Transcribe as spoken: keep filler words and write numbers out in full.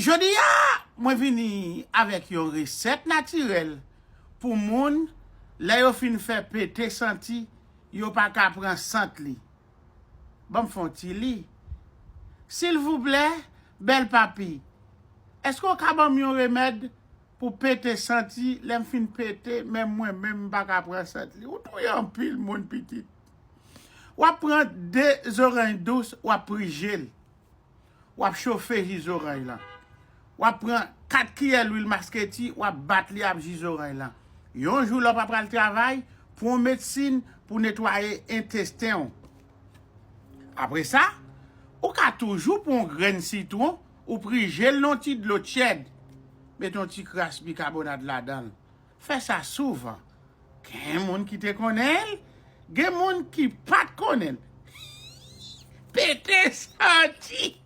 Jodi a, mwen vini avèk yon resèt natirèl pou moun, lè yo fin fè pete santi, yo pa ka pran sant li. Ban m fè yon ti li. Silvouplè, bèl papi, èske w ka ban m yon remèd pou pete santi, lè m fin pete, men mwen menm m pa ka pran sant li? Ou touye anpil moun, pitit. W ap pran de zoranj dous, w ap prije l. W ap chofe ji zoranj lan. W ap pran kat kiyè lwil masketi, w ap bat li ak ji zoranj lan. Yon jou lè w pa pral travay, pran yon medsin pou netwaye entesten w. Apre sa, ou ka toujou pran yon grenn sitwon, ou prije l nan yon ti dlo tyèd. Mete yon ti kras bikabonat ladan l. Fè sa souvan. Gen moun ki te konnen l, gen moun ki pa t konnen l. Pete santi!